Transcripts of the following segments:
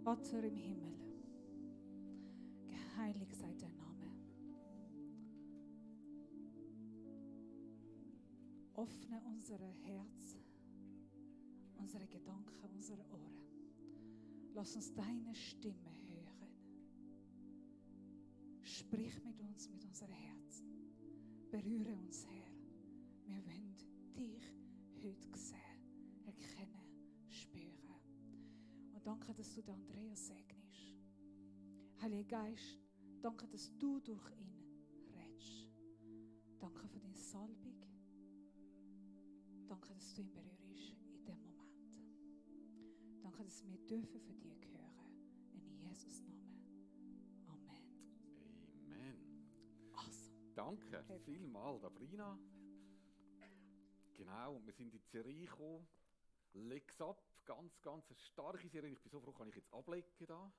Vater im Himmel, geheiligt sei dein Name. Öffne unser Herz, unsere Gedanken, unsere Ohren. Lass uns deine Stimme hören. Sprich mit uns, mit unserem Herzen. Berühre uns, Herr. Wir wollen dich heute sehen, erkennen, spüren. Und danke, dass du den Andreas segnest. Heiliger Geist, danke, dass du durch ihn redest. Danke für deine Salbung. Danke, dass du ihn berührst in dem Moment. Danke, dass wir dürfen für dich hören. In Jesus' Namen. Amen. Amen. Awesome. Danke vielmals, Sabrina. Genau, und wir sind in die Serie gekommen. Legs Up, ganz eine starke Serie. Ich bin so froh, kann ich jetzt ablegen da.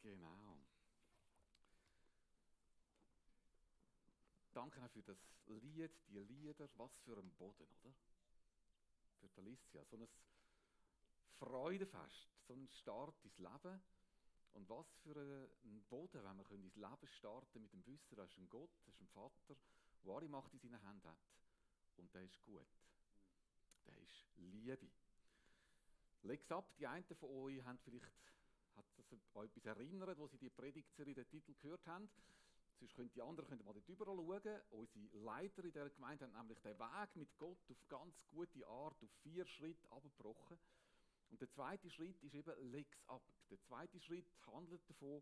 Genau. Danke auch für das Lied, die Lieder. Was für ein Boden, oder? Für die Alicia. So ein Freudenfest, so ein Start ins Leben. Und was für ein Boden, wenn wir ins Leben starten mit dem Wissen, da ist ein Gott, da ist ein Vater, der alle Macht in seinen Händen hat. Und der ist gut. Der ist Liebe. Legs Up, die einen von euch haben vielleicht hat das an etwas erinnert, wo sie die Predigtserie, den Titel gehört haben. Sonst können die anderen mal dort drüber schauen. Unsere Leiter in dieser Gemeinde haben nämlich den Weg mit Gott auf ganz gute Art, auf 4 Schritte abgebrochen. Und der zweite Schritt ist eben Legs Up. Der zweite Schritt handelt davon,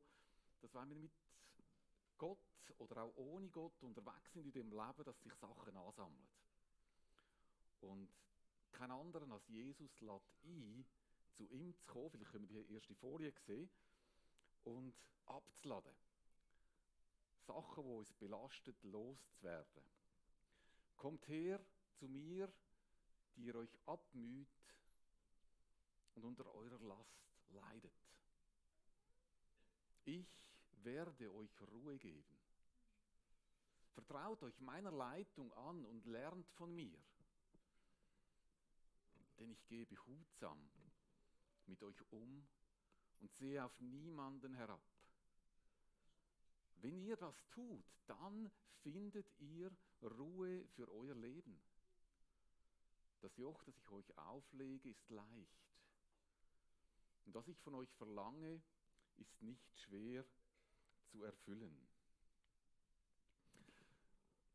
dass wenn wir mit Gott oder auch ohne Gott unterwegs sind in dem Leben, dass sich Sachen ansammeln. Und kein anderer als Jesus lädt ein, zu ihm zu kommen, vielleicht können wir die erste Folie sehen, und abzuladen. Sachen, die uns belastet, loszuwerden. Kommt her zu mir, die ihr euch abmüht und unter eurer Last leidet. Ich werde euch Ruhe geben. Vertraut euch meiner Leitung an und lernt von mir. Denn ich gehe behutsam mit euch um und sehe auf niemanden herab. Wenn ihr das tut, dann findet ihr Ruhe für euer Leben. Das Joch, das ich euch auflege, ist leicht. Und was ich von euch verlange, ist nicht schwer zu erfüllen.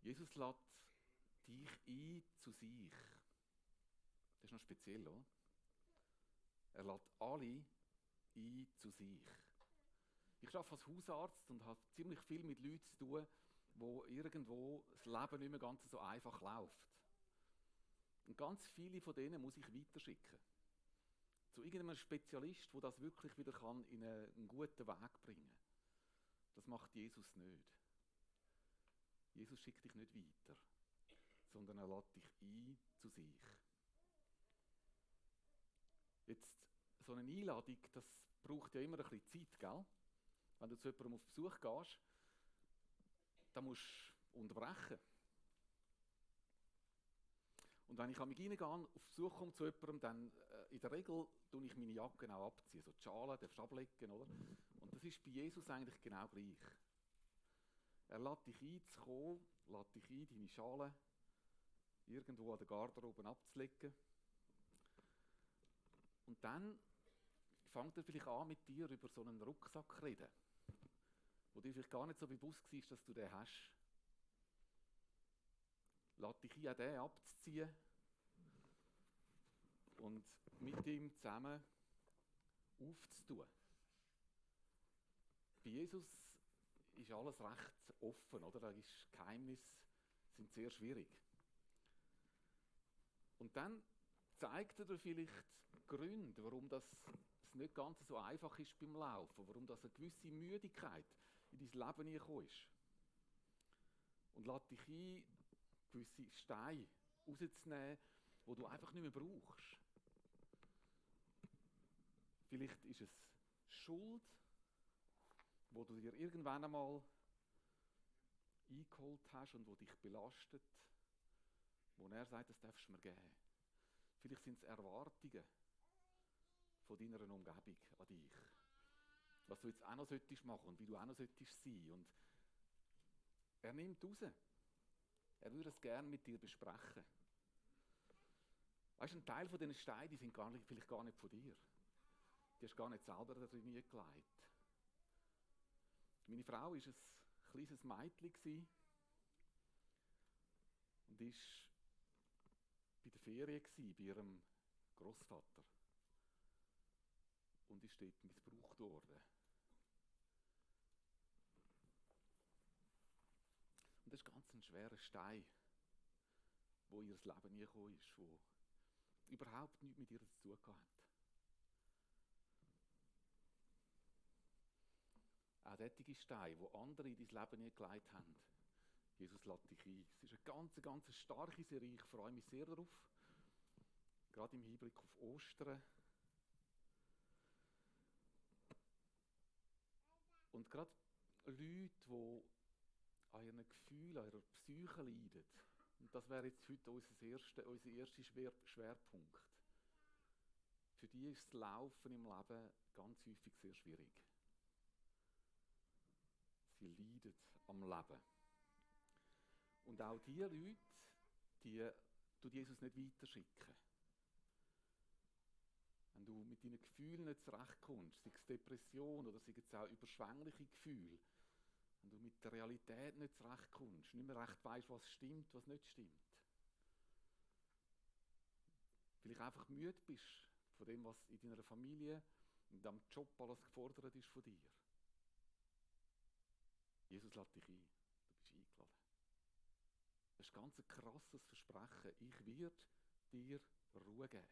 Jesus lädt dich ein zu sich. Das ist noch speziell, oder? Er lädt alle ein zu sich. Ich arbeite als Hausarzt und habe ziemlich viel mit Leuten zu tun, wo irgendwo das Leben nicht mehr ganz so einfach läuft. Und ganz viele von denen muss ich weiterschicken. Zu irgendeinem Spezialist, der das wirklich wieder in einen guten Weg bringen kann. Das macht Jesus nicht. Jesus schickt dich nicht weiter, sondern er lädt dich ein zu sich. Jetzt, so eine Einladung, das braucht ja immer ein bisschen Zeit, gell? Wenn du zu jemandem auf Besuch gehst, dann musst du unterbrechen. Und wenn ich an mich reingehe, auf Besuch komme zu jemandem, dann in der Regel tue ich meine Jacke auch abziehen. So die Schale darfst du ablegen, oder? Und das ist bei Jesus eigentlich genau gleich. Er lädt dich ein, zu kommen, lädt dich ein, deine Schale irgendwo an der Garderobe abzulegen. Und dann fängt er vielleicht an, mit dir über so einen Rucksack zu reden, wo dir vielleicht gar nicht so bewusst war, dass du den hast. Lass dich ein, auch den abzuziehen und mit ihm zusammen aufzutun. Bei Jesus ist alles recht offen, oder? Geheimnisse sind sehr schwierig. Und dann zeigt er dir vielleicht Gründe, warum das nicht ganz so einfach ist beim Laufen, warum das eine gewisse Müdigkeit in dein Leben gekommen ist. Und lässt dich ein, gewisse Steine rauszunehmen, die du einfach nicht mehr brauchst. Vielleicht ist es Schuld, wo du dir irgendwann einmal eingeholt hast und wo dich belastet, wo er sagt, das darfst du mir geben. Vielleicht sind es Erwartungen von deiner Umgebung an dich. Was du jetzt auch noch solltest machen und wie du auch noch solltest sein. Und er nimmt raus. Er würde es gerne mit dir besprechen. Weißt du, ein Teil von diesen Steinen, die sind vielleicht gar nicht von dir. Die hast du gar nicht selber da drin gelegt. Meine Frau war ein kleines Mädchen und war bei der Ferien bei ihrem Großvater und ist dort missbraucht worden. Und das ist ganz ein schwerer Stein, wo ihr Leben nie gekommen ist, wo überhaupt nichts mit ihr zu tun hat. Auch solche Steine, die andere in dein Leben nie gelegt haben. Jesus lädt dich ein. Es ist eine ganz starke Serie. Ich freue mich sehr darauf. Gerade im Hinblick auf Ostern. Und gerade Leute, die an ihren Gefühlen, an ihrer Psyche leiden. Und das wäre jetzt heute unser erster Schwerpunkt. Für die ist das Laufen im Leben ganz häufig sehr schwierig. Sie leiden am Leben. Und auch diese Leute, die tut Jesus nicht weiterschicken. Wenn du mit deinen Gefühlen nicht zurechtkommst, sei es Depression oder sei es auch überschwängliche Gefühle, wenn du mit der Realität nicht zurechtkommst, nicht mehr recht weißt, was stimmt, was nicht stimmt, vielleicht einfach müde bist von dem, was in deiner Familie und am Job alles gefordert ist von dir. Jesus lädt dich ein. Du bist eingeladen. Das ist ganz ein krasses Versprechen. Ich werde dir Ruhe geben.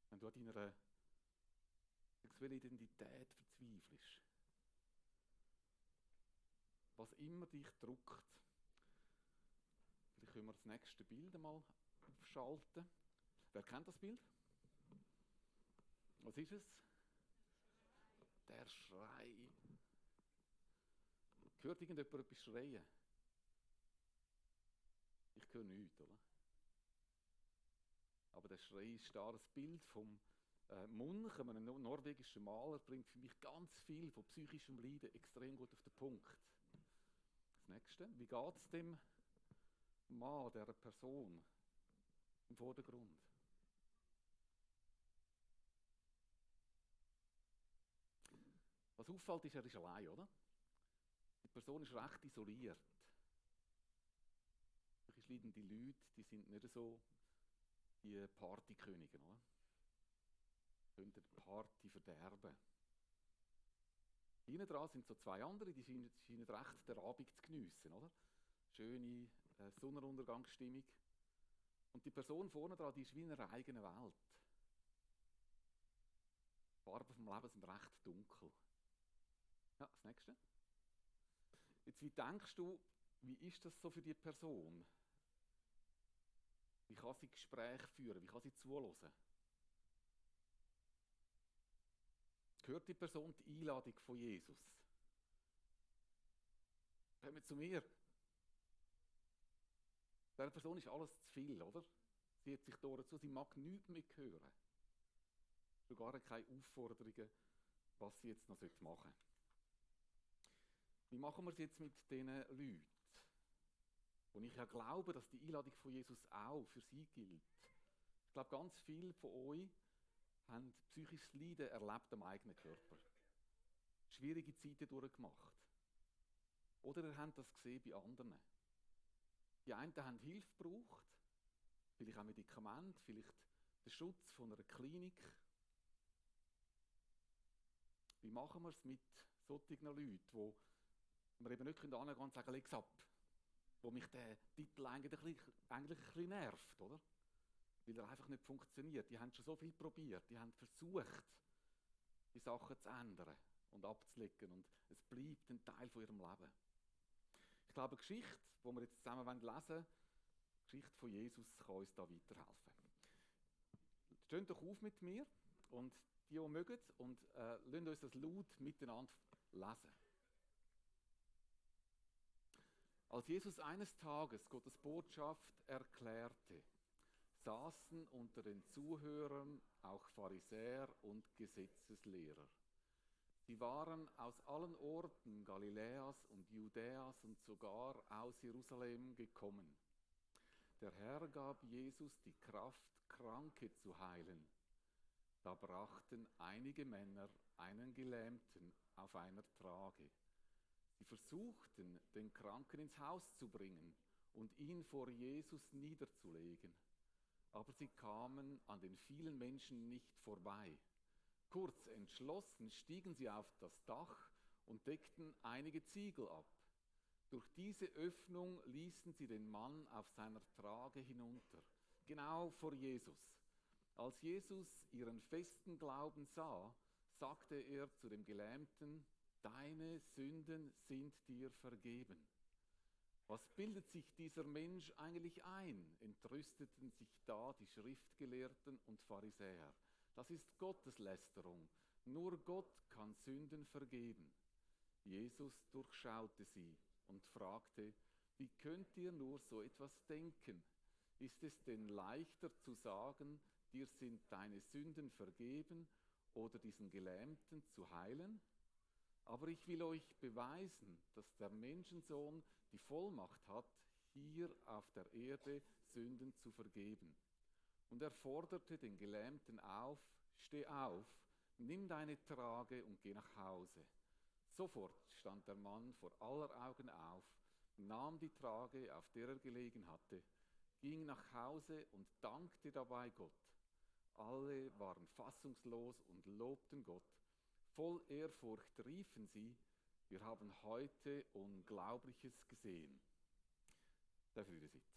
Wenn du an deiner sexuellen Identität verzweifelst, was immer dich drückt, vielleicht können wir das nächste Bild mal aufschalten. Wer kennt das Bild? Was ist es? Der Schrei. Hört irgendjemand etwas schreien? Ich höre nichts, oder? Aber der Schrei ist da. Das Bild vom Munch, einem norwegischen Maler, bringt für mich ganz viel von psychischem Leiden extrem gut auf den Punkt. Das nächste. Wie geht es dem Mann, dieser Person im Vordergrund? Was auffällt, ist, er ist allein, oder? Die Person ist recht isoliert. Psychisch leidende Leute, die sind nicht so die Partykönige, oder? Die können die Party verderben. Hinten dran sind so zwei andere, die scheinen recht den Abend zu geniessen, oder? Schöne Sonnenuntergangsstimmung. Und die Person vorne dran, die ist wie in einer eigenen Welt. Die Farben vom Leben sind recht dunkel. Ja, das nächste. Jetzt, wie denkst du, wie ist das so für die Person? Wie kann sie Gespräche führen? Wie kann sie zuhören? Hört die Person die Einladung von Jesus? Kommt zu mir. Dieser Person ist alles zu viel, oder? Sie hat sich dazu, sie mag nichts mehr hören. Sogar keine Aufforderungen, was sie jetzt noch machen sollte. Wie machen wir es jetzt mit diesen Leuten? Und ich ja glaube, dass die Einladung von Jesus auch für sie gilt. Ich glaube, ganz viele von euch haben psychisches Leiden erlebt am eigenen Körper. Schwierige Zeiten durchgemacht. Oder ihr habt das gesehen bei anderen. Die einen haben Hilfe gebraucht, vielleicht auch Medikamente, vielleicht den Schutz von einer Klinik. Wie machen wir es mit solchen Leuten, wo wir eben nicht hingehen und sagen, leg's ab, wo mich der Titel eigentlich ein bisschen nervt, oder? Weil er einfach nicht funktioniert. Die haben schon so viel probiert, die haben versucht, die Sachen zu ändern und abzulegen und es bleibt ein Teil von ihrem Leben. Ich glaube, eine Geschichte, die wir jetzt zusammen lesen wollen, die Geschichte von Jesus kann uns da weiterhelfen. Steht doch auf mit mir und die mögen und lasst uns das laut miteinander lesen. Als Jesus eines Tages Gottes Botschaft erklärte, saßen unter den Zuhörern auch Pharisäer und Gesetzeslehrer. Sie waren aus allen Orten Galiläas und Judäas und sogar aus Jerusalem gekommen. Der Herr gab Jesus die Kraft, Kranke zu heilen. Da brachten einige Männer einen Gelähmten auf einer Trage. Sie versuchten, den Kranken ins Haus zu bringen und ihn vor Jesus niederzulegen. Aber sie kamen an den vielen Menschen nicht vorbei. Kurz entschlossen stiegen sie auf das Dach und deckten einige Ziegel ab. Durch diese Öffnung ließen sie den Mann auf seiner Trage hinunter, genau vor Jesus. Als Jesus ihren festen Glauben sah, sagte er zu dem Gelähmten: Deine Sünden sind dir vergeben. Was bildet sich dieser Mensch eigentlich ein? Entrüsteten sich da die Schriftgelehrten und Pharisäer. Das ist Gotteslästerung. Nur Gott kann Sünden vergeben. Jesus durchschaute sie und fragte: Wie könnt ihr nur so etwas denken? Ist es denn leichter zu sagen, dir sind deine Sünden vergeben, oder diesen Gelähmten zu heilen? Aber ich will euch beweisen, dass der Menschensohn die Vollmacht hat, hier auf der Erde Sünden zu vergeben. Und er forderte den Gelähmten auf: Steh auf, nimm deine Trage und geh nach Hause. Sofort stand der Mann vor aller Augen auf, nahm die Trage, auf der er gelegen hatte, ging nach Hause und dankte dabei Gott. Alle waren fassungslos und lobten Gott. Voll Ehrfurcht riefen sie: Wir haben heute Unglaubliches gesehen. Darf ich wieder sitzen?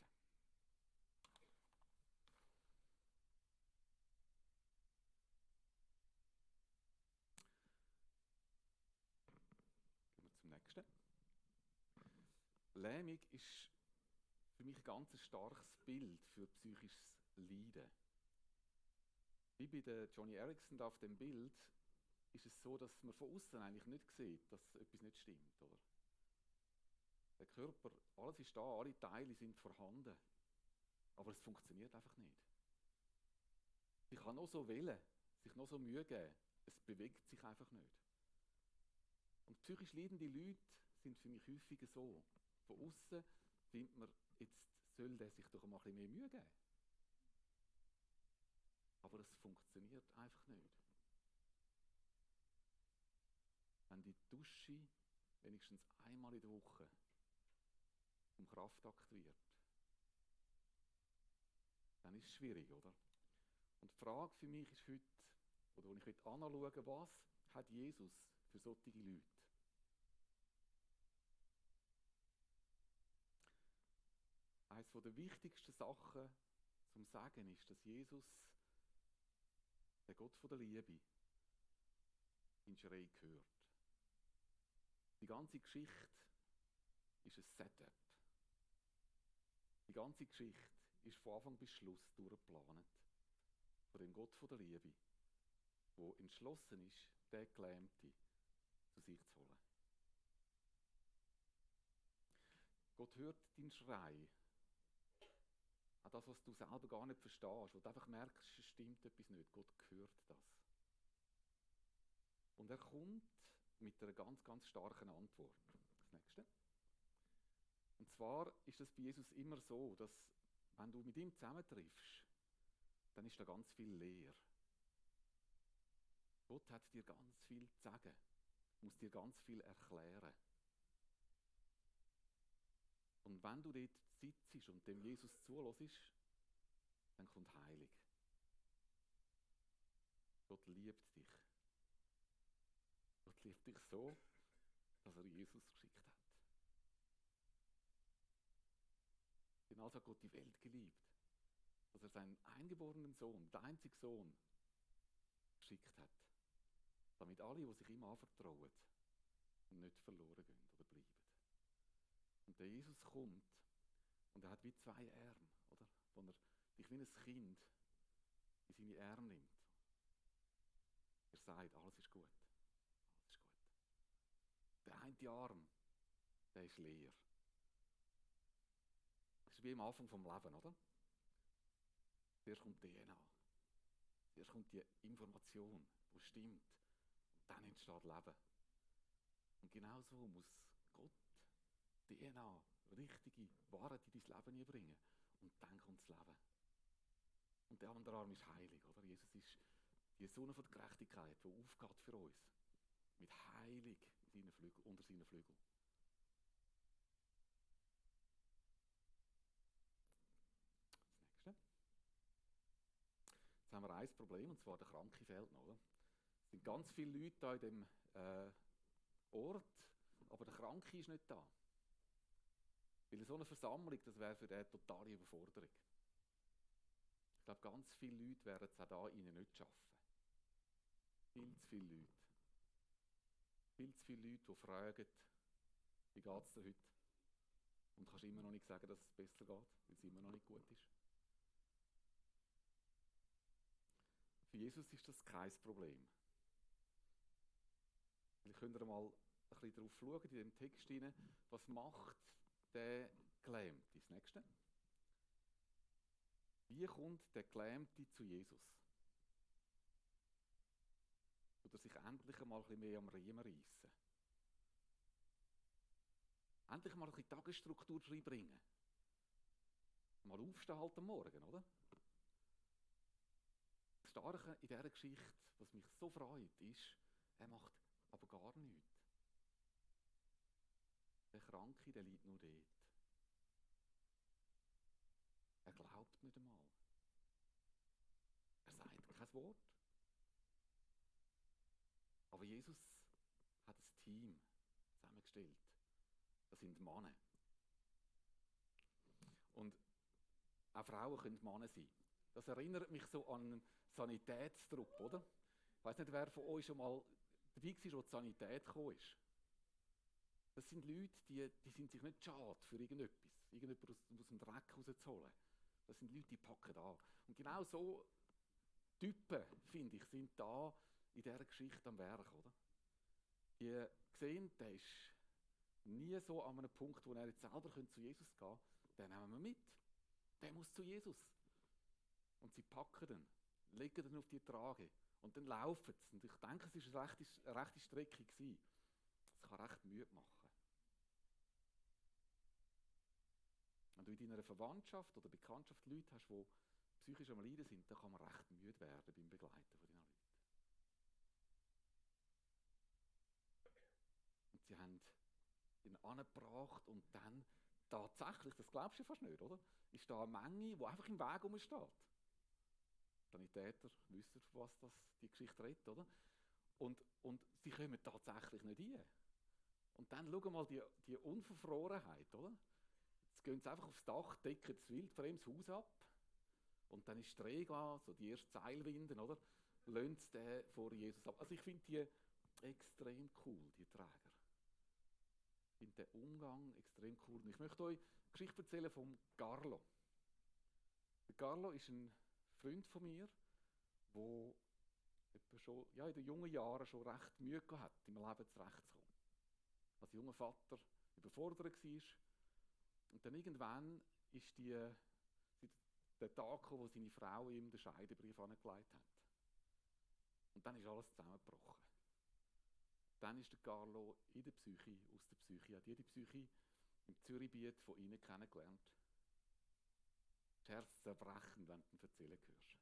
Gehen wir zum nächsten. Lähmung ist für mich ein ganz starkes Bild für psychisches Leiden. Wie bei der Joni Eareckson auf dem Bild ist es so, dass man von außen eigentlich nicht sieht, dass etwas nicht stimmt, oder? Der Körper, alles ist da, alle Teile sind vorhanden, aber es funktioniert einfach nicht. Sie kann noch so wählen, sich noch so Mühe geben, es bewegt sich einfach nicht. Und psychisch leidende Leute sind für mich häufiger so. Von außen findet man, jetzt soll der sich doch mal ein bisschen mehr Mühe geben. Aber es funktioniert einfach nicht. Wenn die Dusche wenigstens einmal in der Woche zum Kraftakt wird, dann ist es schwierig, oder? Und die Frage für mich ist heute, oder wo ich heute anschaue, was hat Jesus für solche Leute? Eines der wichtigsten Sachen zum Sagen ist, dass Jesus, der Gott von der Liebe, in Schrei hört. Die ganze Geschichte ist ein Setup. Die ganze Geschichte ist von Anfang bis Schluss durchgeplant. Von dem Gott von der Liebe, der entschlossen ist, den Gelähmten zu sich zu holen. Gott hört deinen Schrei. Auch das, was du selber gar nicht verstehst, wo du einfach merkst, es stimmt etwas nicht. Gott hört das. Und er kommt mit einer ganz, ganz starken Antwort. Das nächste. Und zwar ist es bei Jesus immer so, dass wenn du mit ihm zusammentriffst, dann ist da ganz viel leer. Gott hat dir ganz viel zu sagen, muss dir ganz viel erklären. Und wenn du dort sitzt und dem Jesus zuhörst, dann kommt Heilung. Gott liebt dich. Gott liebt dich so, dass er Jesus geschickt hat. Genauso hat Gott die Welt geliebt, dass er seinen eingeborenen Sohn, den einzigen Sohn, geschickt hat, damit alle, die sich ihm anvertrauen, nicht verloren gehen oder bleiben. Und der Jesus kommt und er hat wie zwei Arme, oder? Wo er dich wie ein Kind in seine Arme nimmt. Er sagt, alles ist gut. Alles ist gut. Der eine Arm, der ist leer. Das ist wie am Anfang vom Leben, oder? Zuerst kommt DNA. Zuerst kommt die Information, die stimmt. Und dann entsteht Leben. Und genau so muss Gott DNA, richtige Wahrheit in dein Leben einbringen. Und dann kommt das Leben. Und der andere Arm ist heilig, oder? Jesus ist die Sonne von der Gerechtigkeit, die aufgeht für uns. Mit heilig unter seinen Flügeln. Das nächste. Jetzt haben wir ein Problem, und zwar der Kranke fehlt noch, oder? Es sind ganz viele Leute da in dem Ort, aber der Kranke ist nicht da. Weil so eine Versammlung, das wäre für den totale Überforderung. Ich glaube, ganz viele Leute werden es auch da ihnen nicht schaffen. Viel zu viele Leute. Viel zu viele Leute, die fragen, wie geht es dir heute? Und du kannst immer noch nicht sagen, dass es besser geht, weil es immer noch nicht gut ist. Für Jesus ist das kein Problem. Ihr könnt mal ein bisschen darauf schauen, in dem Text hinein, was macht der Gelähmte? Das nächste. Wie kommt der Gelähmte zu Jesus? Oder sich endlich einmal ein bisschen mehr am Riemen reissen. Endlich mal ein bisschen Tagesstruktur reinbringen. Mal aufstehen halt am Morgen, oder? Das Starke in dieser Geschichte, was mich so freut, ist, er macht aber gar nichts. Der Kranke, der liegt nur dort. Er glaubt nicht einmal. Er sagt kein Wort. Aber Jesus hat ein Team zusammengestellt. Das sind Männer. Und auch Frauen können Männer sein. Das erinnert mich so an einen Sanitätstrupp, oder? Ich weiss nicht, wer von euch schon mal dabei war, wo die Sanität gekommen ist. Das sind Leute, die sind sich nicht schade für irgendetwas, irgendjemand aus dem Dreck rauszuholen. Das sind Leute, die packen an. Und genau so Typen, finde ich, sind da in dieser Geschichte am Werk, oder? Die sehen, der ist nie so an einem Punkt, wo er jetzt selber zu Jesus gehen könnte. Den nehmen wir mit. Der muss zu Jesus. Und sie packen ihn, legen ihn auf die Trage und dann laufen sie. Und ich denke, es war eine rechte Strecke gewesen. Das kann recht müde machen. Wenn du in deiner Verwandtschaft oder Bekanntschaft Leute hast, die psychisch am Leiden sind, dann kann man recht müde werden beim Begleiten von diesen Leuten. Und sie haben ihn angebracht und dann tatsächlich, das glaubst du fast nicht, oder? Ist da eine Menge, die einfach im Weg rumsteht. Sanitäter wissen, was die Geschichte redet, oder? Und sie kommen tatsächlich nicht rein. Und dann schau mal die Unverfrorenheit, oder? Jetzt gehen sie einfach aufs Dach, decken das wildfremdes Haus ab und dann ist die Rega, so die ersten Seilwinden, oder? Lassen sie den vor Jesus ab. Also ich finde die extrem cool, die Träger. Ich finde den Umgang extrem cool. Und ich möchte euch eine Geschichte erzählen vom Carlo. Der Carlo ist ein Freund von mir, der schon in den jungen Jahren schon recht Mühe hatte, im Leben zurechtzukommen. Als junger Vater überfordert war. Und dann irgendwann ist der Tag gekommen, wo seine Frau ihm den Scheidebrief angelegt hat. Und dann ist alles zusammengebrochen. Dann ist der Carlo in der Psyche, aus der Psyche, hat jede Psyche im Zürichbiet von ihnen kennengelernt. Das Herz zerbrechen, wenn du ihn erzählen hörst.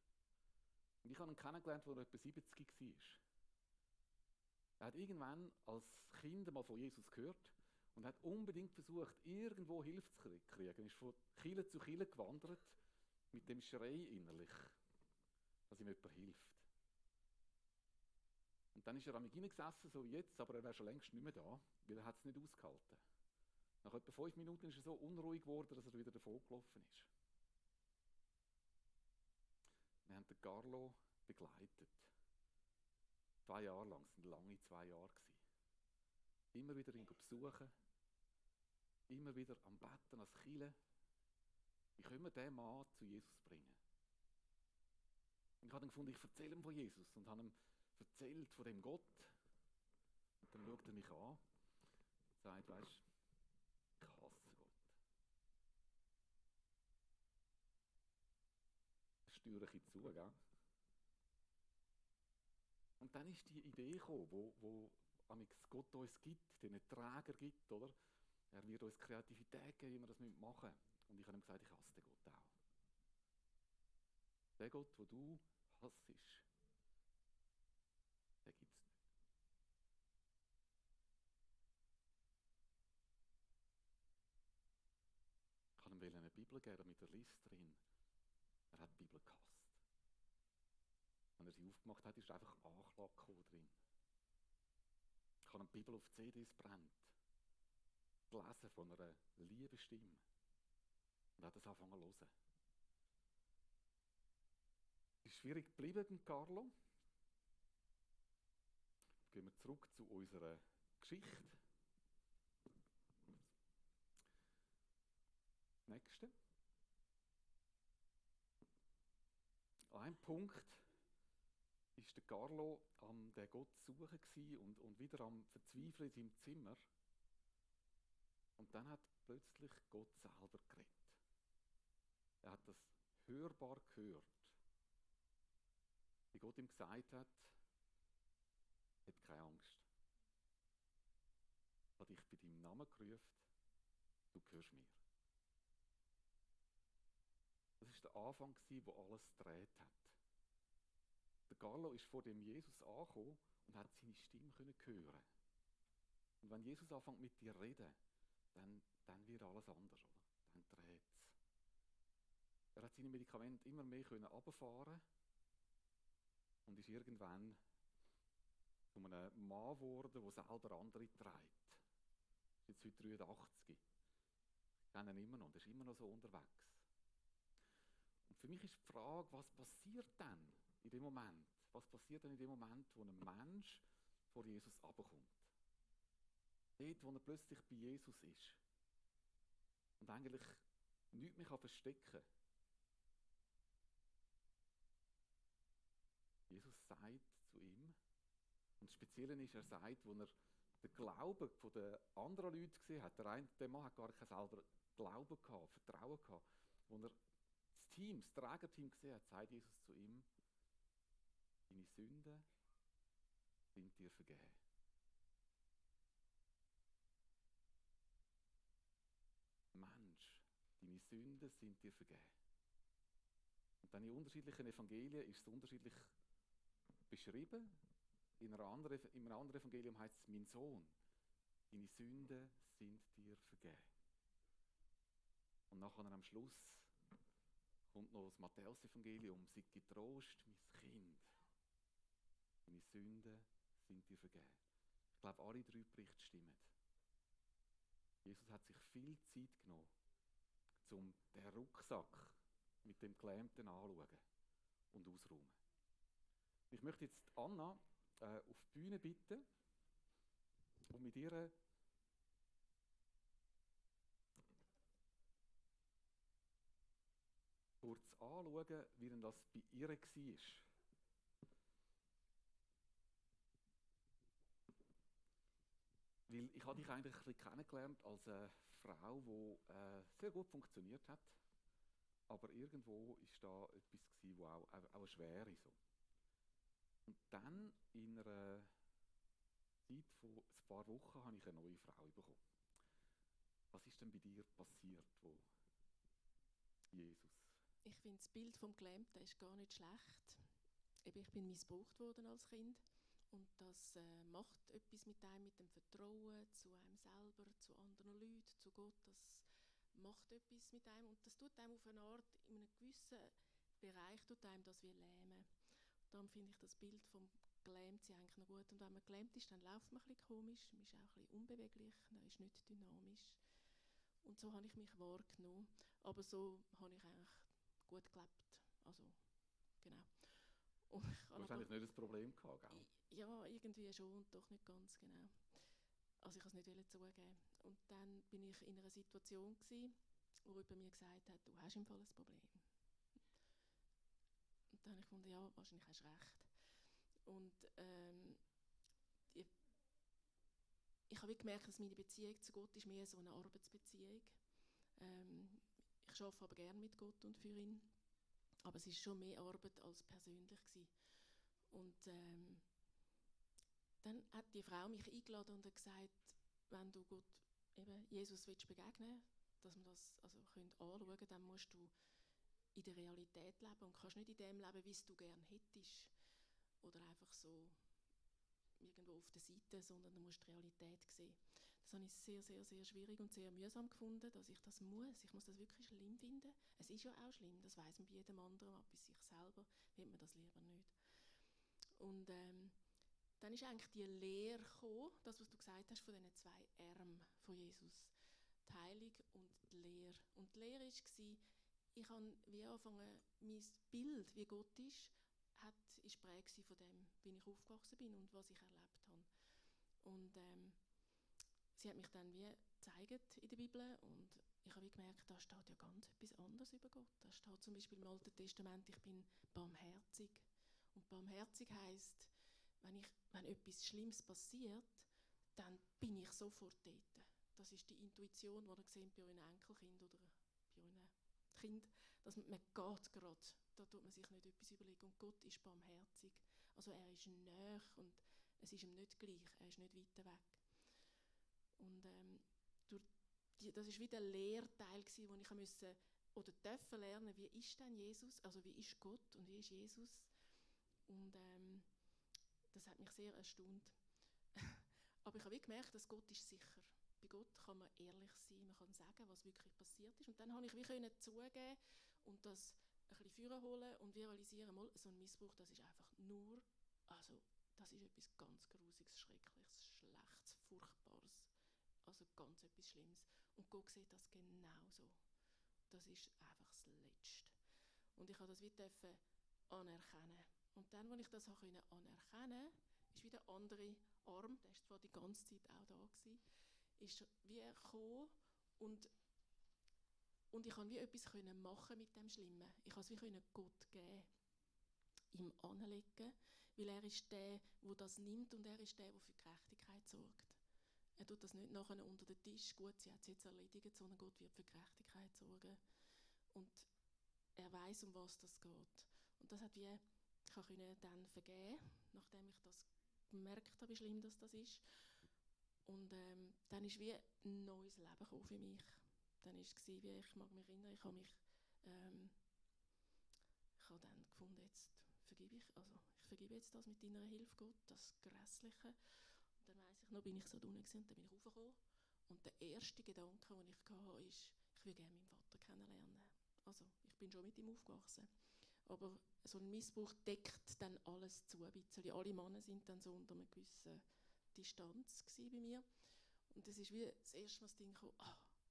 Und ich habe ihn kennengelernt, als er etwa 70 war. Er hat irgendwann als Kind mal von Jesus gehört und hat unbedingt versucht, irgendwo Hilfe zu kriegen. Er ist von Kille zu Kille gewandert, mit dem Schrei innerlich, dass ihm jemand hilft. Und dann ist er am Beginn gesessen, so wie jetzt, aber er wäre schon längst nicht mehr da, weil er es nicht ausgehalten. Nach etwa 5 Minuten ist er so unruhig geworden, dass er wieder davon gelaufen ist. Wir haben den Carlo begleitet. 2 Jahre lang, es waren lange 2 Jahre. Immer wieder ihn besuchen, immer wieder am Betten als Chile. Wie können wir diesen Mann zu Jesus bringen? Und ich habe dann gefunden, ich erzähle ihm von Jesus und habe ihm erzählt von dem Gott. Und dann schaut er mich an und sagt, weisst, ich hasse Gott. Türchen zu, gell? Und dann ist die Idee gekommen, wo Gott uns gibt, den Träger gibt, oder? Er wird uns Kreativität geben, wie wir das machen müssen. Und ich habe ihm gesagt, ich hasse den Gott auch. Den Gott, den du hassest, den gibt es nicht. Ich wollte ihm eine Bibel geben, damit er liest drin. Er hat die Bibel gehasst. Wenn er sie aufgemacht hat, ist einfach Anklage drin. Ich habe eine Bibel auf CDs brennt. Gelesen von einer lieben Stimme. Und hat das angefangen zu hören. Es ist schwierig geblieben mit Carlo. Gehen wir zurück zu unserer Geschichte. Nächste. An einem Punkt war der Carlo am den Gott suchen und wieder am Verzweifeln in seinem Zimmer. Und dann hat plötzlich Gott selber geredet. Er hat das hörbar gehört. Wie Gott ihm gesagt hat, hab keine Angst. Ich habe dich bei deinem Namen gerufen, du gehörst mir. Das war der Anfang, wo alles gedreht hat. Der Carlo ist vor dem Jesus angekommen und hat seine Stimme hören. Und wenn Jesus anfängt mit dir zu reden, dann wird alles anders, oder? Dann dreht es. Er hat seine Medikamente immer mehr runterfahren und ist irgendwann zu einem Mann geworden, der selber andere trägt. Er ist jetzt heute 83. Ich kenne ihn immer noch, er ist immer noch so unterwegs. Und für mich ist die Frage, was passiert dann in dem Moment? Was passiert denn in dem Moment, wo ein Mensch vor Jesus runterkommt? Dort, wo er plötzlich bei Jesus ist und eigentlich nichts mehr verstecken kann. Jesus sagt zu ihm, und das Spezielle ist, er sagt, wo er den Glauben der anderen Leute gesehen hat, der Mann hat gar keinen selber Glauben gehabt, Vertrauen gehabt, wo er das Trägerteam gesehen hat, sagt Jesus zu ihm, deine Sünden sind dir vergeben. Mensch, deine Sünden sind dir vergeben. Und dann in unterschiedlichen Evangelien ist es unterschiedlich beschrieben. In einem anderen Evangelium heißt es, mein Sohn, deine Sünden sind dir vergeben. Und nachher am Schluss kommt noch das Matthäus-Evangelium, sei getrost, mein Kind. Deine Sünden sind dir vergeben. Ich glaube, alle 3 Berichte stimmen. Jesus hat sich viel Zeit genommen, um den Rucksack mit dem Gelähmten anzuschauen und auszuräumen. Ich möchte jetzt Anna auf die Bühne bitten und mit ihr kurz anschauen, wie denn das bei ihr war. Weil ich habe dich eigentlich ein bisschen kennengelernt als eine Frau, die sehr gut funktioniert hat. Aber irgendwo war da etwas, das auch eine Schwere so. Und dann in einer Zeit von ein paar Wochen habe ich eine neue Frau bekommen. Was ist denn bei dir passiert, wo Jesus? Ich finde, das Bild vom Gelähmten ist gar nicht schlecht. Eben, ich bin missbraucht worden als Kind. Und das macht etwas mit einem, mit dem Vertrauen zu einem selber, zu anderen Leuten, zu Gott. Das macht etwas mit einem und das tut einem auf eine Art, in einem gewissen Bereich tut einem das wie lähmen. Darum finde ich das Bild vom Gelähmtsein eigentlich noch gut. Und wenn man gelähmt ist, dann läuft man ein bisschen komisch, man ist auch ein bisschen unbeweglich, man ist nicht dynamisch. Und so habe ich mich wahrgenommen. Aber so habe ich eigentlich gut gelebt. Also, genau. Und du hast eigentlich nicht das Problem gehabt, gell? Ja, irgendwie schon, doch nicht ganz genau. Also ich wollte es nicht zugeben. Und dann bin ich in einer Situation gewesen, wo jemand mir gesagt hat, du hast im Fall ein Problem. Und dann habe ich gefunden, ja, wahrscheinlich hast du recht. Und ich habe gemerkt, dass meine Beziehung zu Gott ist mehr so eine Arbeitsbeziehung. Ich arbeite aber gerne mit Gott und für ihn. Aber es war schon mehr Arbeit als persönlich gewesen. Und dann hat die Frau mich eingeladen und hat gesagt, wenn du Gott, eben Jesus willst begegnen, dass wir das also anschauen können, dann musst du in der Realität leben und kannst nicht in dem leben, wie es du gerne hättest. Oder einfach so irgendwo auf der Seite, sondern du musst die Realität sehen. Das habe ich sehr, sehr, sehr schwierig und sehr mühsam gefunden, dass ich das muss. Ich muss das wirklich schlimm finden. Es ist ja auch schlimm, das weiss man bei jedem anderen, aber bei sich selber will man das lieber nicht. Und dann ist eigentlich die Lehre gekommen, das, was du gesagt hast, von diesen 2 Armen von Jesus. Die Heilung und die Lehre. Und die Lehre war, ich habe wie angefangen, mein Bild, wie Gott ist geprägt von dem, wie ich aufgewachsen bin und was ich erlebt habe. Und sie hat mich dann wie gezeigt in der Bibel und ich habe wie gemerkt, da steht ja ganz etwas anderes über Gott. Da steht zum Beispiel im Alten Testament, ich bin barmherzig. Und barmherzig heisst, wenn etwas Schlimmes passiert, dann bin ich sofort dort. Das ist die Intuition, die ihr seht bei euren Enkelkind oder bei euren Kind, dass man geht gerade. Da tut man sich nicht etwas überlegen. Und Gott ist barmherzig. Also er ist nahe und es ist ihm nicht gleich. Er ist nicht weiter weg. Und das war wie der Lehrteil, den ich musste oder dürfen lernen, wie ist denn Jesus, also wie ist Gott und wie ist Jesus. Und das hat mich sehr erstaunt. Aber ich habe wie gemerkt, dass Gott ist sicher. Bei Gott kann man ehrlich sein, man kann sagen, was wirklich passiert ist. Und dann konnte ich wie zugeben und das ein bisschen vorholen und realisieren, mal, so ein Missbrauch, das ist einfach nur, also das ist etwas ganz Grusiges, Schreckliches, Schlechtes, Furchtbares. Also ganz etwas Schlimmes. Und Gott sieht das genauso. Das ist einfach das Letzte. Und ich durfte das wie anerkennen. Und dann, als ich das anerkennen konnte, ist wieder der andere Arm, der war zwar die ganze Zeit auch da gewesen, ist wie gekommen und ich konnte wie etwas machen mit dem Schlimmen. Ich konnte es wie Gott geben, ihm anlegen, weil er ist der das nimmt und er ist der für Gerechtigkeit sorgt. Er tut das nicht nachher unter den Tisch, gut, sie hat es jetzt erledigt, sondern Gott wird für Gerechtigkeit sorgen. Und er weiß, um was das geht. Und das hat wie, ich konnte dann vergeben, nachdem ich das gemerkt habe, wie schlimm das ist. Und dann ist wie ein neues Leben gekommen für mich. Dann war es, wie ich mag mich erinnern, ich habe dann gefunden, jetzt vergebe ich jetzt das mit deiner Hilfe, Gott, das Grässliche. Und dann weiss ich noch, bin ich so drunten gewesen, und dann bin ich raufgekommen. Und der erste Gedanke, den ich hatte, ist, ich will gerne meinen Vater kennenlernen. Also, ich bin schon mit ihm aufgewachsen. Aber so ein Missbrauch deckt dann alles zu ein bisschen. Alle Männer sind dann so unter einer gewissen Distanz bei mir. Und das ist wie das erste Mal das Ding gekommen,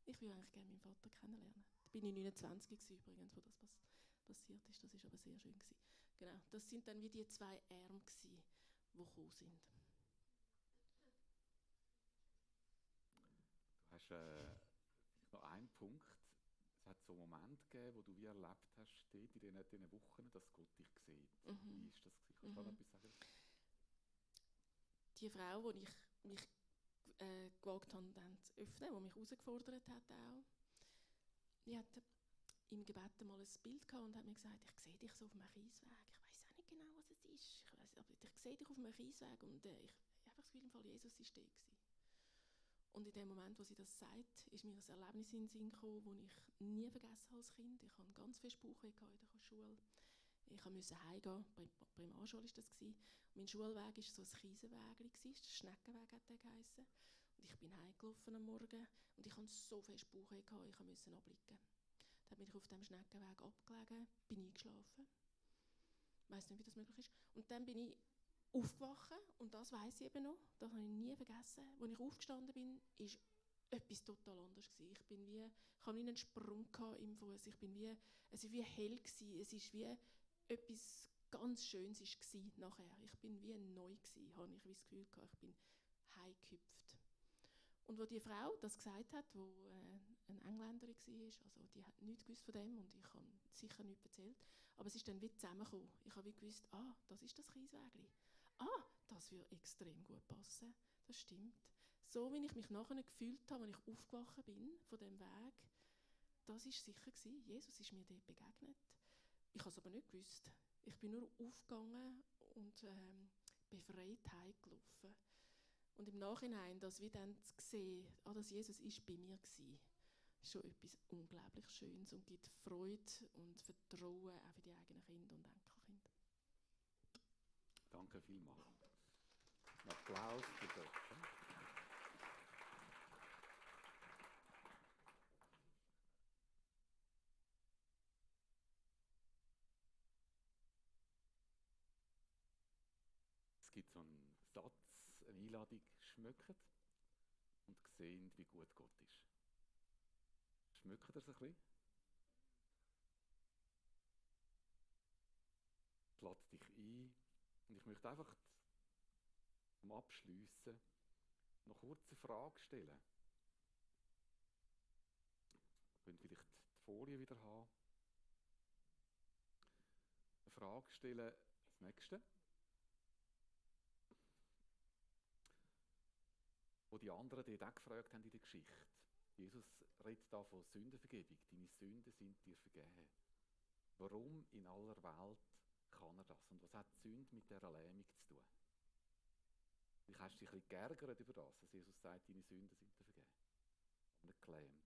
ich will eigentlich gerne meinen Vater kennenlernen. Da bin ich 29 übrigens, wo das passiert ist. Das war aber sehr schön gewesen. Genau, das sind dann wie die 2 Arme gewesen, die gekommen sind. Du hast noch einen Punkt. Es hat so einen Moment gegeben, wo du wie erlebt hast, dort in diesen Wochen, dass Gott dich sieht. Wie ist das gewesen? Kannst du da etwas sagen? Die Frau, die ich mich gewagt habe, dann zu öffnen, die mich herausgefordert hat auch, die hatte im Gebet mal ein Bild gehabt und hat mir gesagt, ich sehe dich so auf einem Kiesweg. Ich weiss auch nicht genau, was es ist. Aber ich sehe dich auf einem Kiesweg und ich habe das Gefühl, im Fall Jesus war da. Und in dem Moment, wo sie das sagt, ist mir ein Erlebnis in den Sinn gekommen, das ich nie vergessen habe als Kind. Ich hatte ganz viel Bauchweh in der Schule. Ich musste heimgehen, Primarschule war das. Mein Schulweg war so ein Kiesenweg, Schneckenweg hat der geheissen. Und ich bin heimgelaufen am Morgen und ich hatte so viel Bauchweh, ich musste abblicken. Dann bin ich auf dem Schneckenweg abgelegen, bin eingeschlafen. Ich weiss nicht, wie das möglich ist. Und dann bin ich aufgewacht und das weiss ich eben noch, das habe ich nie vergessen. Als ich aufgestanden bin, war etwas total anderes. Ich hatte wie einen Sprung im Fuß. Es war wie hell gewesen. Es war wie etwas ganz Schönes war nachher. Ich bin wie neu gewesen, habe ich das Gefühl gehabt. Ich bin heimgehüpft. Und als die Frau das gesagt hat, die eine Engländerin war, also die hat nichts gewusst von dem und ich habe sicher nichts erzählt, aber es ist dann wie zusammengekommen. Ich habe wie gewusst, das ist das Kieswägli. Das würde extrem gut passen. Das stimmt. So wie ich mich nachher gefühlt habe, als ich aufgewacht bin von dem Weg, das war sicher gewesen. Jesus ist mir dort begegnet. Ich habe es aber nicht gewusst. Ich bin nur aufgegangen und befreit heimgelaufen. Und im Nachhinein, das wie dann zu sehen, dass Jesus ist bei mir war, ist schon etwas unglaublich Schönes und gibt Freude und Vertrauen auch für die eigenen Kinder und Enkelkinder. Danke vielmals. Ein Applaus für Gott. Es gibt so einen Satz, eine Einladung, schmeckt und sehen, wie gut Gott ist. Schmeckt ihr es ein bisschen? Lade dich ein. Und ich möchte einfach zum Abschliessen noch kurz eine Frage stellen. Ihr könnt vielleicht die Folie wieder haben. Eine Frage stellen, das nächste. Wo die anderen die auch gefragt haben in der Geschichte. Jesus redet da von Sündenvergebung. Deine Sünden sind dir vergeben. Warum in aller Welt kann er das? Und was hat die Sünde mit dieser Lähmung zu tun? Vielleicht hast du dich ein bisschen geärgert über das, dass Jesus sagt, deine Sünden sind dir vergeben. Und nicht Gelähmten.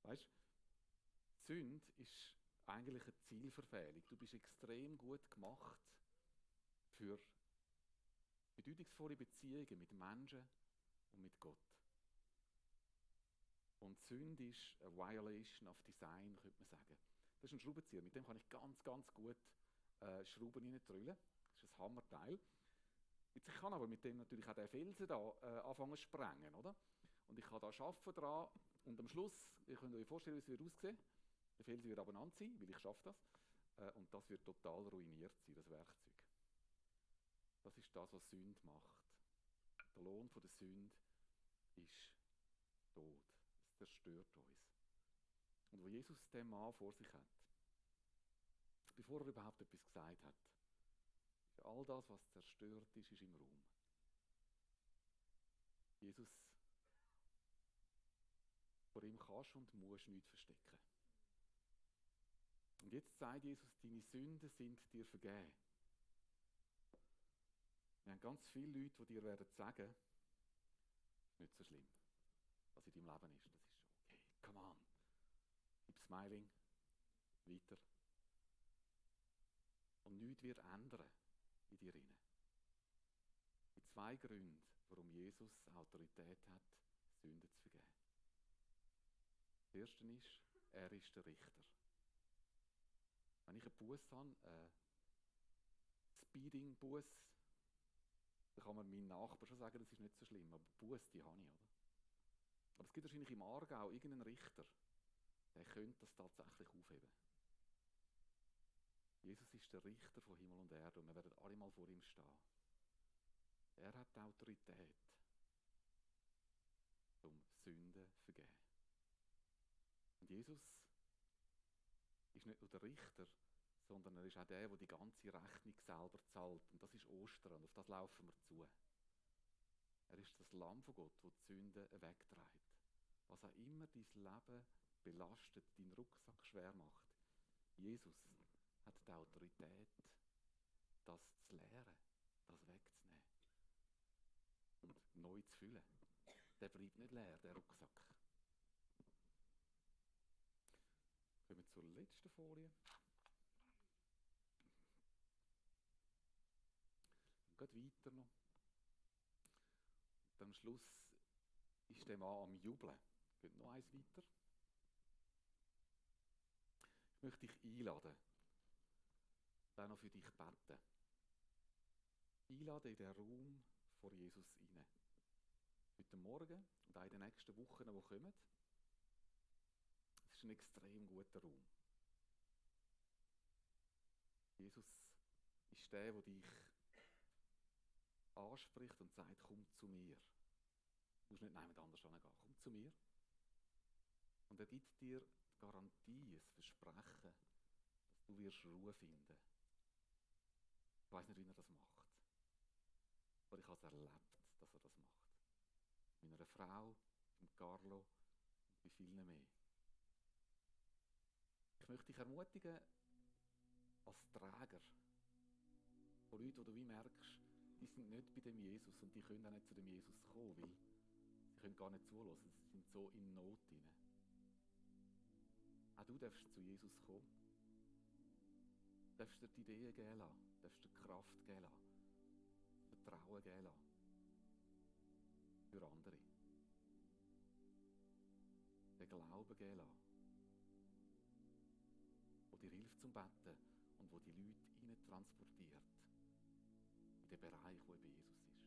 Weißt du, Sünde ist eigentlich eine Zielverfehlung. Du bist extrem gut gemacht für bedeutungsvolle Beziehungen mit Menschen und mit Gott. Und Sünde ist eine Violation of Design, könnte man sagen. Das ist ein Schraubenzieher, mit dem kann ich ganz, ganz gut Schrauben reindrüllen. Das ist ein Hammerteil. Jetzt, ich kann aber mit dem natürlich auch den Felsen da anfangen zu sprengen, oder? Und ich kann da arbeiten dran und am Schluss, ihr könnt euch vorstellen, wie es wird aussehen. Der Felsen wird abeinander sein, weil ich schaffe das. Und das wird total ruiniert sein, das Werkzeug. Das ist das, was Sünde macht. Der Lohn von der Sünde ist Tod. Es zerstört uns. Und wo Jesus den Mann vor sich hat, bevor er überhaupt etwas gesagt hat, ist all das, was zerstört ist, ist im Raum. Jesus, vor ihm kannst und musst nichts verstecken. Und jetzt sagt Jesus, deine Sünden sind dir vergeben. Wir haben ganz viele Leute, die dir werden sagen, es ist nicht so schlimm, was in deinem Leben ist. Das ist schon okay. Come on. Gib Smiling. Weiter. Und nichts wird ändern in dir rein. Es gibt 2 Gründe, warum Jesus Autorität hat, Sünden zu vergeben. Das erste ist, er ist der Richter. Wenn ich einen Buß habe, Speeding-Buß, dann kann man meinem Nachbar schon sagen, das ist nicht so schlimm, aber Buß, die habe ich, oder? Aber es gibt wahrscheinlich im Aargau irgendeinen Richter, der könnte das tatsächlich aufheben. Jesus ist der Richter von Himmel und Erde und wir werden alle mal vor ihm stehen. Er hat die Autorität, um Sünden zu vergeben. Und Jesus ist nicht nur der Richter, sondern er ist auch der die ganze Rechnung selber zahlt. Und das ist Ostern und auf das laufen wir zu. Er ist das Lamm von Gott, das die Sünden wegträgt. Was auch immer dein Leben belastet, deinen Rucksack schwer macht. Jesus hat die Autorität, das zu leeren, das wegzunehmen und neu zu füllen. Der bleibt nicht leer, der Rucksack. Kommen wir zur letzten Folie. Geht weiter noch. Und am Schluss ist der Mann am Jubeln. Geht noch eins weiter. Ich möchte dich einladen und auch noch für dich beten. Einladen in den Raum vor Jesus hinein. Heute Morgen und auch in den nächsten Wochen, die kommen. Es ist ein extrem guter Raum. Jesus ist der dich anspricht und sagt, komm zu mir. Du musst nicht jemand anders hingehen. Komm zu mir. Und er gibt dir die Garantie, das Versprechen, dass du wirst Ruhe finden. Ich weiss nicht, wie er das macht. Aber ich habe es erlebt, dass er das macht. Mit einer Frau, mit Carlo und bei vielen mehr. Ich Ich möchte dich ermutigen, als Träger von Leuten, die du wie merkst, die sind nicht bei dem Jesus und die können auch nicht zu dem Jesus kommen, weil sie können gar nicht zuhören, sie sind so in Not hinein. Auch du darfst zu Jesus kommen. Du darfst dir die Ideen geben lassen, du darfst dir Kraft geben lassen, Vertrauen geben lassen. Für andere. Den Glauben geben lassen, der dir hilft zum Betten und wo die Leute hinein transportiert in den Bereich, wo eben Jesus ist.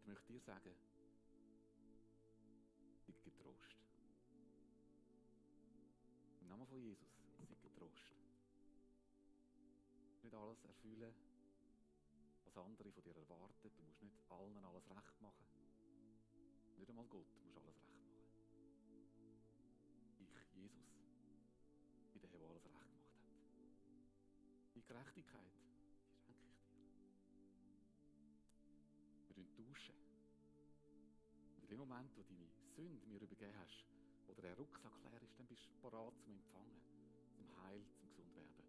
Ich möchte dir sagen, sei getrost. Im Namen von Jesus, sei getrost. Nicht alles erfüllen, was andere von dir erwarten. Du musst nicht allen alles recht machen. Nicht einmal Gott muss alles recht machen. Ich, Jesus, bin der, der alles recht gemacht hat. Die Gerechtigkeit, die schenke ich dir. Wir tauschen. Und in dem Moment, wo deine Sünde mir übergeben hast, oder der Rucksack leer ist, dann bist du bereit zum Empfangen, zum Heil, zum Gesundwerden.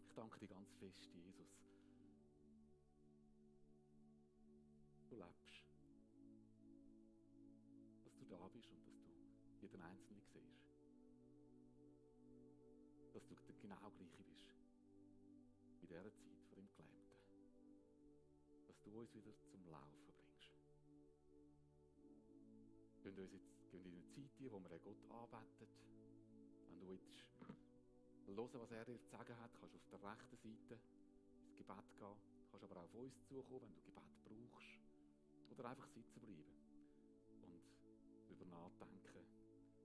Ich danke dir ganz fest, Jesus. Du lebst. Dass du da bist und dass du jeden Einzelnen siehst. Dass du der genau gleiche bist. In dieser Zeit von dem Gelähmten. Dass du uns wieder zum Laufen bringst. Wir gehen in eine Zeit ein, wo wir Gott anbeten. Wenn du jetzt hören, was er dir zu sagen hat, kannst du auf der rechten Seite ins Gebet gehen. Du kannst aber auch auf uns zukommen, wenn du Gebet brauchst. Oder einfach sitzen bleiben und darüber nachdenken,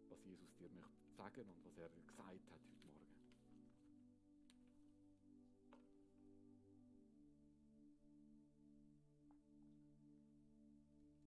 was Jesus dir möchte sagen und was er dir gesagt hat heute Morgen.